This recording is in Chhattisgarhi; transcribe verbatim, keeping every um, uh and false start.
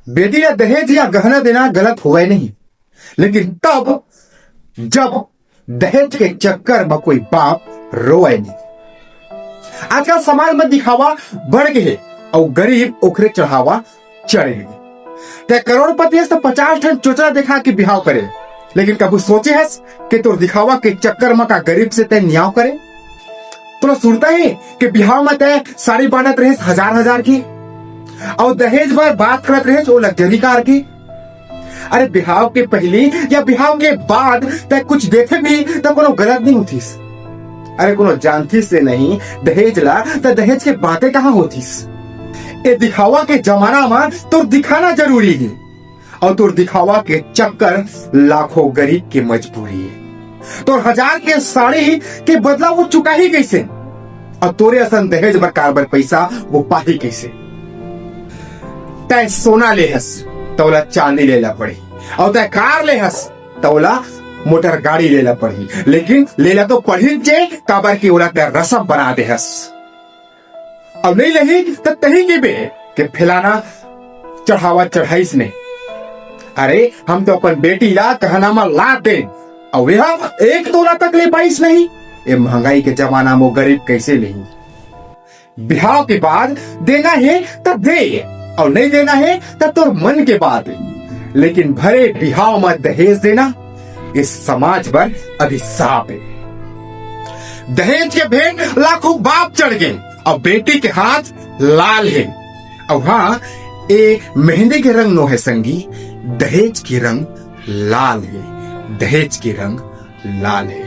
बेटी ला दहेज या गहना देना गलत होवय नहीं, लेकिन तब, जब दहेज के चक्कर म कोई बाप रोवय नहीं। आजकल समाज म दिखावा बढ़ गे हे, अउ गरीब ओखरे चढ़ावा चढ़ गे। तैं करोड़पति हस त पचास ठन चोचला देखा के बिहाव करे, लेकिन कभू सोचे हस कि तोर दिखावा के चक्कर म का गरीब से तैं नियाव करे? तोला सुरता हे कि बिहाव म तैं साड़ी बांटत रहेस हजार हजार के, अउ दहेज बर बात करत रहेस ओ लग्जरी कार के? अरे, बिहाव के पहिली या बिहाव के बाद तैं कुछ देथे भी त कोनो गलत नहीं होतिस। अरे, कोनो जानतिस से नहीं दहेज ला, त दहेज के बातें कहाँ होतिस? ए दिखावा के जमाना म तोर दिखाना जरूरी हे, अउ तोर दिखावा के चक्कर लाखों गरीब के मजबूरी हे। तोर हजार के साड़ी के बदला वो चुकाही कइसे? अउ तोरे असन दहेज बर कार बर पइसा वो पाही कइसे? तैं सोना ले हस, त ओला चांदी ले ला पड़ही, अउ तैं कार ले हस, त ओला मोटर गाड़ी ले ला पड़ही, लेकिन ले ला तो पड़ही जे, काबर कि ओला तैं रसम बना दे हस। अउ नहीं लेही त तहीं कहिबे कि फलाना चढ़ावा चढ़ाइस नहीं। अरे, हम तो अपन बेटी ला गहना म लाद देन, अउ एहा एक तोला तक ले पाइस नहीं। ए महंगाई के जमाना म गरीब कइसे लेही? बिहाव के बाद देना हे त दे, अउ नहीं देना हे त तोर मन के बात हे। लेकिन भरे बिहाव म दहेज देना ए समाज बर अभिशाप हे। दहेज के भेंट लाखों बाप चढ़ गे, अउ बेटी के हाथ लाल हे। अउ हाँ, ए मेहंदी के रंग नो हे संगी, दहेज के रंग लाल हे, दहेज के रंग लाल हे।